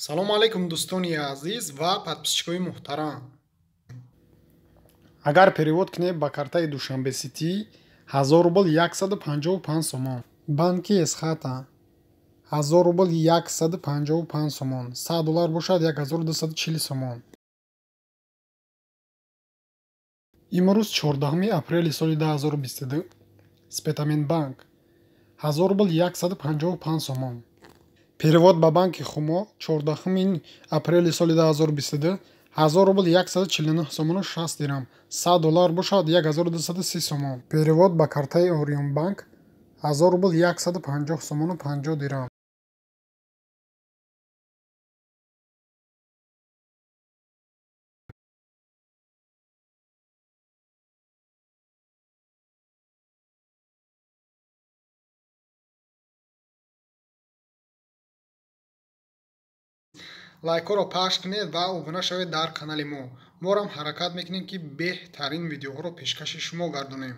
Салому алайкум, дӯстони азиз ва подписчикои муҳтарам. Агар перевод кунед ба картаи Душанбе Ситӣ, 1000 рубл 155 сомон. Банки Эсхата 1000 рубл 155 сомон, 100 доллар бошад 1240 сомон. Имрӯз 14 апрели соли 2022, Спитамен банк 1000 рубл 155 сомон. Перевод ба банки Хумо 14 апрели соли 2022, 1000 рубл 149 сомону 60 дирам, 100 доллар бошад 1230 сомон. Перевод ба картаи Ориёнбанк 1000 рубл 150 сомону 50 дирам. Лайкҳоро пахш кунед ва обуна шавед дар канали мо. Морам ҳаракат мекунем, ки беҳтарин видеоҳоро пешкаши шумо гардонем.